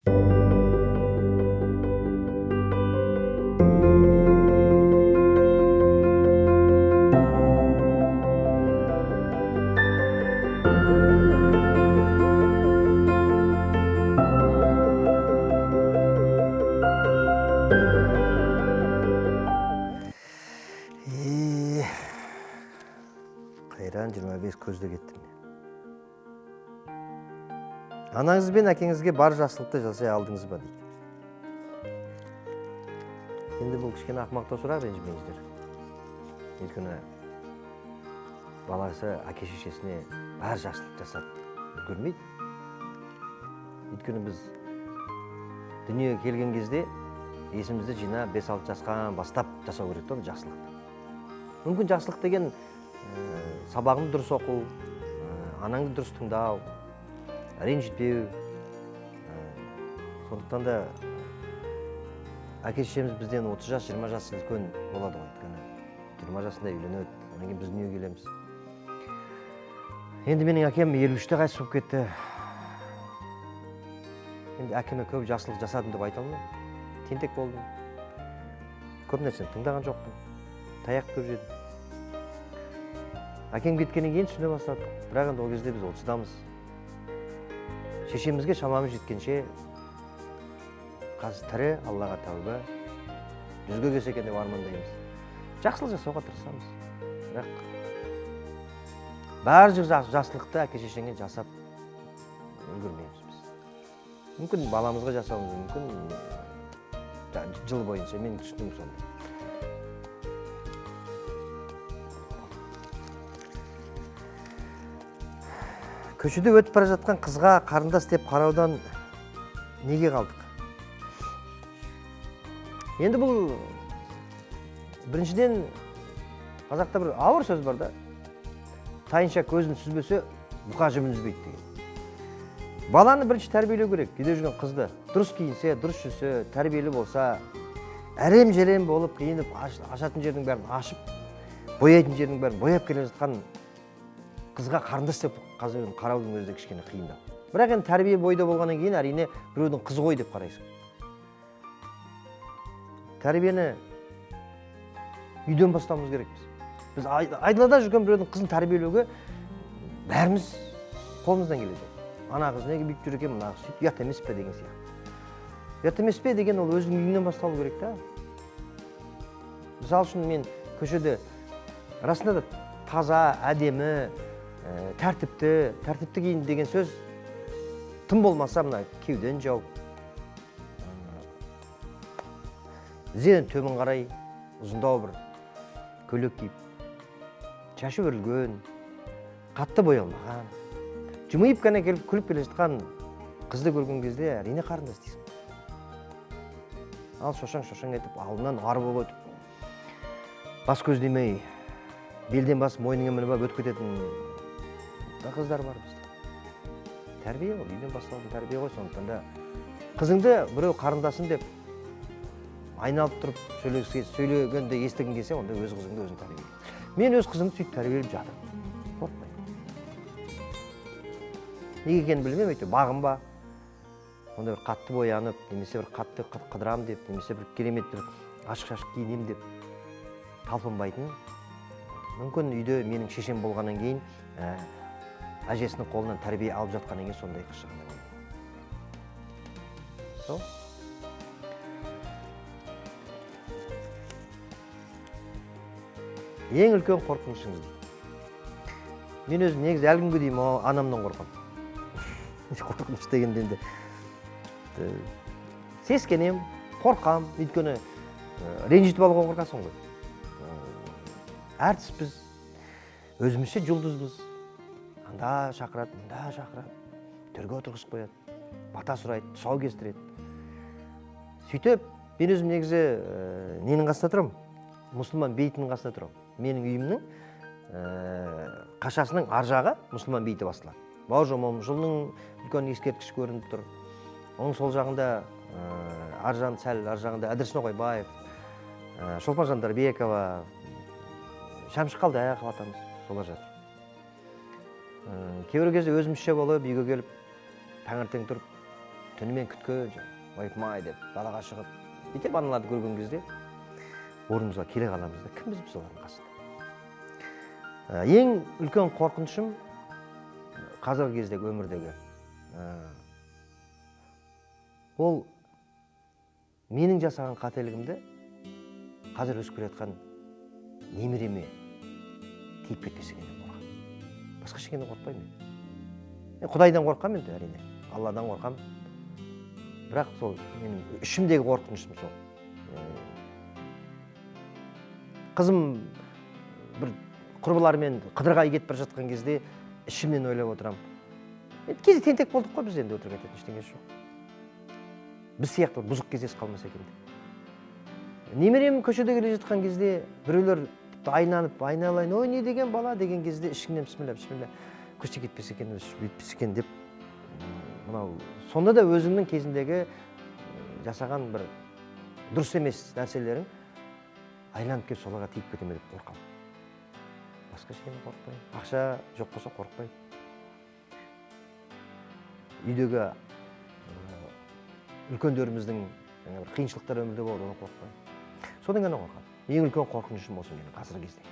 Е, қайран, 25 көзді кетті міне. Анаңыз бен әкеңізге бар жақсылықты жасай алдыңыз ба дейді. Енді бұл кішкене ақымақтау сұрақ, ренжімеңіздер. Өйткені баласы әке шешесіне бар жақсылық жасап үлгермейді. Өйткені біз дүниеге келген кезде есімізді жинап 5-6 жастан бастап жасау керек та оны, жақсылықты. Мүмкін, жақсылық деген сабағыңды дұрыс оқу, анаңды дұрыс тыңдау, ренжітпеу. Сондықтан да әке шешеміз бізден 30 жас, 20 жас үлкен болады ғой. Өйткені 20 жасында үйленеді, одан кейін біз дүниеге келеміз. Енді менің әкем 53-те қайтыс болып кетті. Енді әкеме көп жақсылық жасадым деп айта алмаймын. Тентек болдым, көп нәрсені тыңдаған жоқпын, таяқ көп жедім. Әкем кеткеннен кейін түсіне бастадық, бірақ енді ол кезде біз 30-дамыз. Шешемізге шамамыз жеткенше, қазір тірі, Аллаға тәуба, 100-ге келсе екен деп армандаймыз. Жақсылық жасауға тырысамыз, бірақ бар жақсылықты әке шешеңе жасап үлгермейміз біз. Мүмкін, баламызға жасауымыз мүмкін жыл бойынша, менің түсінігім сондай. Көшеде өтіп бара жатқан қызға қарындас деп қараудан неге қалдық? Енді бұл, біріншіден, қазақта бір ауыр сөз бар да: тайынша көзін сүзбесе, бұқа жібін үзбейді деген. Баланы бірінші тәрбиелеу керек. Үйде жүрген қызды дұрыс киінсе, дұрыс жүрсе, тәрбиелі болса, әрем жерем болып киініп, ашатын жердің бәрін ашып, бояйтын жердің бәрін бояп келе жатқан қызға қарындас деп қазір қараудың өзі де кішкене қиындау. Бірақ енді тәрбие бойда болғаннан кейін, әрине, біреудің қызы ғой деп қарайсың. Тәрбиені үйден бастауымыз керекпіз. Біз айдалада жүрген біреудің қызын тәрбиелеуге бәріміз қолымыздан келеді. Ана қыз неге бүйтіп жүр екен, мына қыз сөйтіп, ұят емес пе деген сияқты. Ұят емес пе деген ол өзінің үйінен басталу керек та. Мысалы үшін, мен көшеде расында да таза, әдемі, тәртіпті, тәртіпті киін деген сөз тым болмаса мына кеуден жауып, тізеден төмен қарай ұзындау бір көйлек киіп, шашы өрілген, қатты боялмаған, жымиып қана келіп күліп келе жатқан қызды көрген кезде, әрине, қарындас дейсің. Ал шошаң шошаң етіп, алдынан ары болып өтіп, бас көз демей, белден басып, мойныңа мініп алып өтіп кететін да қыздар бар бізде. Тәрбие, ол үйден басталатын тәрбие ғой. Сондықтан да қызыңды біреу қарындасым деп айналып тұрып сөйлегенде естігің келсе, онда өз қызыңды өзің тәрбиеле. Мен өз қызымды сөйтіп тәрбиелеп жатырмын, қорықпаймын. Неге екенін білмеймін, әйтеуір бағым ба, онда бір қатты боянып немесе бір қатты қыдырам деп, немесе бір керемет бір ашық шашық киінемін деп талпынбайтын. Мүмкін, үйде менің шешем болғаннан кейін, әжесінің қолынан тәрбие алып жатқаннан кейін сондай қыз шығады деп ойлаймын. Сол. Ең үлкен қорқынышыңыз дейді. Мен өзім негізі әлі күнге дейін анамнан қорқамын. Қорқыныш дегенде енді, сескенемін, қорқамын. Өйткені, ренжітіп алуға қорқасың ғой. Әртіспіз, өзімізше жұлдызбыз. Анда шақырады, мында шақырады, төрге отырғызып қояды, бата сұрайды, тұсау кестіреді. Сөйтіп мен өзім негізі, ненің қасында тұрамын? Мұсылман бейітінің қасында тұрамын. Менің үйімнің, қашасының ар жағы мұсылман бейіті басталады. Бауыржан Момышұлының үлкен ескерткіші көрініп тұр. Оның сол жағында, ар жағында, сәл ар жағында Ыдырыс Ноғайбаев, Шолпан Жандарбекова, Шәмші Қалдаяқов атамыз, солар жатыр. Кейбір кезде өзімізше болып үйге келіп таңертең тұрып Түнімен күткен, ойпырмай деп далаға шығып, бүйтіп аналарды көрген кезде орнымызға келе қаламыз да, кімбіз біз олардың қасында? Ең үлкен қорқынышым қазіргі кездегі өмірдегі, ол менің жасаған қателігімді қазір өсіп келе жатқан немереме тиіп кетпесе екен деп қорқамын. Басқа ештеңеден қорықпаймын мен. Мен Құдайдан қорқамын енді, әрине, Алладан қорқамын. Бірақ сол менің ішімдегі қорқынышым сол. Қызым бір құрбыларымен қыдырға кетіп бара жатқан кезде ішімнен ойлап отырамын. Енді кезде тентек болдық қой біз енді, өтірік айтатын ештеңесі жоқ. Біз сияқты бұзық кездесіп қалмаса екен деп. Немерем көшеде келе жатқан кезде біреулер тіпті айналып, айналайын, ой, не деген бала деген кезде ішіңнен бісміллә, бісміллә, көше кетпесе екен, бүйтпесе екен деп, мынау сонда да өзіңнің кезіндегі жасаған бір дұрыс емес нәрселерің айланып келіп соларға тиіп кете ме деп қорқамын. Басқа ештеңеден қорықпаймын. Ақша жоқ болса қорықпаймын. Үйдегі үлкендеріміздің жаңа бір қиыншылықтар өмірде болады, одан қорықпаймын. Содан ғана қорқамын. Ең үлкен қорқынышым осы менің қазіргі кезде.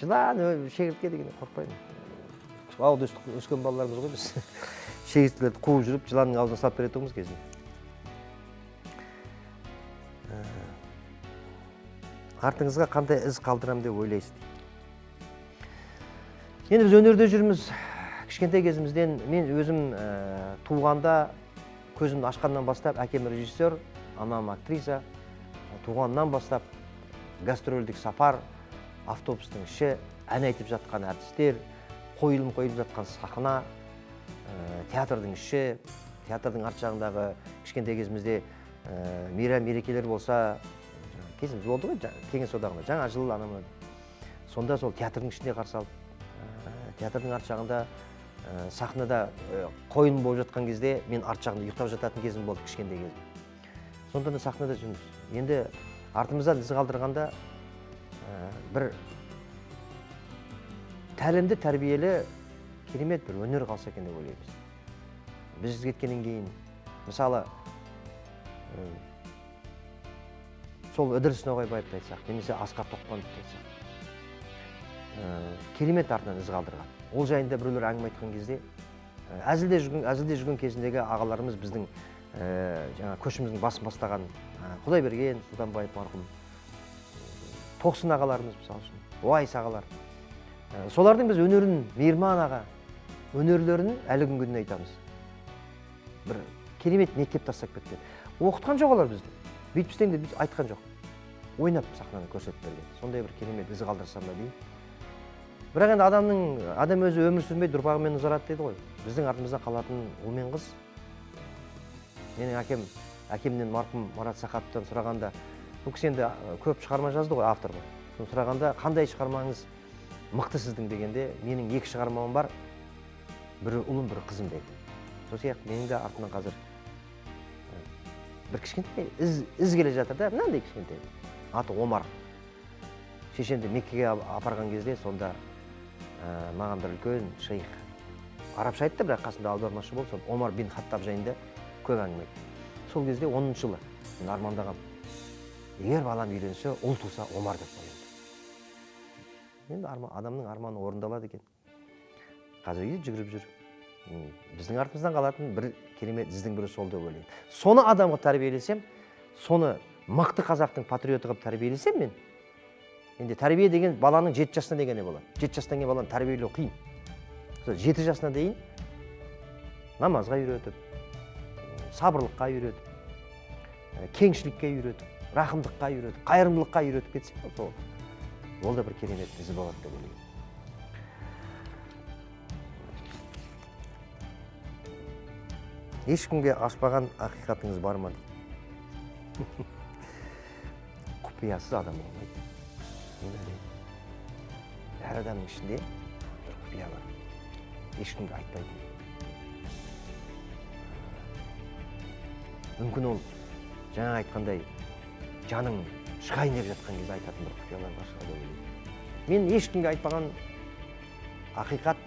Жылан, шегіртке дегеннен қорықпаймын. Ауылда өскен балалармыз ғой біз. Шегірткелерді қуып жүріп, жыланның аузына салып беретін тұғынбыз кезінде. Артыңызға қандай із қалдырам деп ойлайсыз дейді. Енді біз өнерде жүрміз. Кішкентай кезімізден мен өзім туғанда көзімді ашқаннан бастап әкем режиссер, анам актриса. Туғаннан бастап гастрольдік сапар, автобустың іші, ән айтып жатқан әртістер, қойылым қойылып жатқан сахна, театрдың іші, театрдың арт жағындағы кішкентай кезімізде мейрам мерекелер болса, кезіміз болды ғой, Кеңес одағында, жаңа жыл анау мынау. Сонда сол театрдың ішінде қарсы алып, театрдың арт жағында, сахнада қойылым болып жатқан кезде мен арт жағында ұйықтап жататын кезім болды кішкентай кезімде. Сонда да сахнада жүрміз. Енді артымыздан із қалдырғанда, бір тәлімді, тәрбиелі, керемет бір өнер қалса екен деп ойлаймыз. Біз кеткеннен кейін, мысалы, сол Ыдырыс Ноғайбаевты айтсақ, немесе Асқар Тоқпановты айтсақ, керемет артынан із қалдырған. Ол жайында біреулер әңгіме айтқан кезде, әзілде жүрген кезіндегі ағаларымыз біздің, жаңа көшіміздің басын бастаған, Құдайберген Сұлтанбаев марқұм, Тоқсын ағаларымыз, мысалы үшін, Уайс ағалар. Солардың біз өнерін, Мейірман аға өнерлерін әлі күнге дейін айтамыз. Бір керемет мектеп тастап кеткен. Оқытқан жоқ олар бізді. Бүйтіп істеңдер, бүйтіп айтқан жоқ. Ойнап сахнаны көрсетіп берген. Сондай бір керемет із қалдырсам ба деймін. Бірақ енді адам өзі өмір сүрмейді, ұрпағымен ұзарады дейді ғой. Біздің артымызда қалатын ұл мен қыз. Менің әкемнен марқұм Марат Сахатовтан сұрағанда, бұл кісі енді көп шығарма жазды ғой, автор ғой. Соны сұрағанда, қандай шығармаңыз мықты сіздің дегенде, менің екі шығармам бар, бірі ұлым, бірі қызым деді. Сол сияқты менің де артымнан қазір бір кішкентай із келе жатыр да, мынандай кішкентай. Аты Омар. Шешемді Меккеге апарған кезде сонда, маған бір үлкен шейх арабша айтты, бірақ қасында аудармашы болды, сол Омар бин Хаттаб жайында көп әңгіме айтты. Сол кезде 10 жылы мен армандағам, егер балам үйленсе, ұл туса Омар деп қоямын. Енді адамның арманы орындалады екен. Қазіргі кезде жүгіріп жүр. Біздің артымыздан қалатын бір керемет іздің бірі сол деп ойлаймын. Соны адамға тәрбиелесем, соны мықты қазақтың патриоты қылып тәрбиелесем мен, енді тәрбие деген баланың 7 жасына дегенде болады. 7 жастан кейін баланы тәрбиелеу қиын. Сол 7 жасына дейін намазға үйретіп, сабырлыққа үйретіп, кеңшілікке үйретіп, рахымдыққа үйретіп, қайырымдылыққа үйретіп кетсе, сол ол да бір керемет із болады деп ойлаймын. Ешкімге ашпаған ақиқатыңыз бар ма дейді. Құпиясыз адам болмайды. Мен ойлаймын, әр адамның ішінде бір құпия бар. Ешкімге айтпайтын. Мүмкін ол жаңа айтқандай жаның шығайын деп жатқан кезде айтатын бір құпиялар бар шығар деп ойлаймын. Мен ешкімге айтпаған ақиқат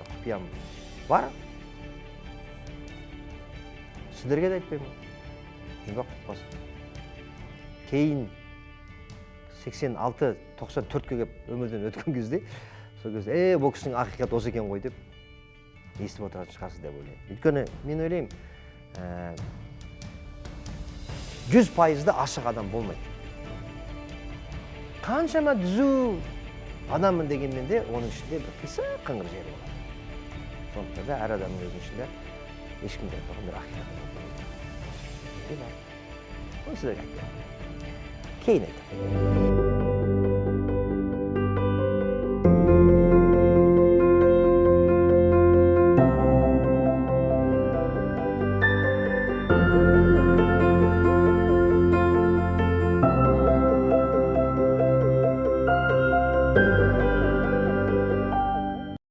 құпиям бар. Сіздерге де айтпаймын, жұмбақ болып қалсын. Кейін 86-94-ке келіп, өмірден өткен кезде, сол кезде: «Е, бұл кісінің ақиқаты осы екен ғой», – деп естіп отыратын шығарсыз деп ойлаймын. Өйткені мен ойлаймын, 100%-ды ашық адам болмайды. Қаншама түзу адаммын дегенмен де, оның ішінде бір қисық, қыңыр жері болады. Сондықтан да әр адамның өзінің ішінде ешкімге айтпаған бір ақиқаты болады. Оны сіздерге айтпаймын, кейін айтамын.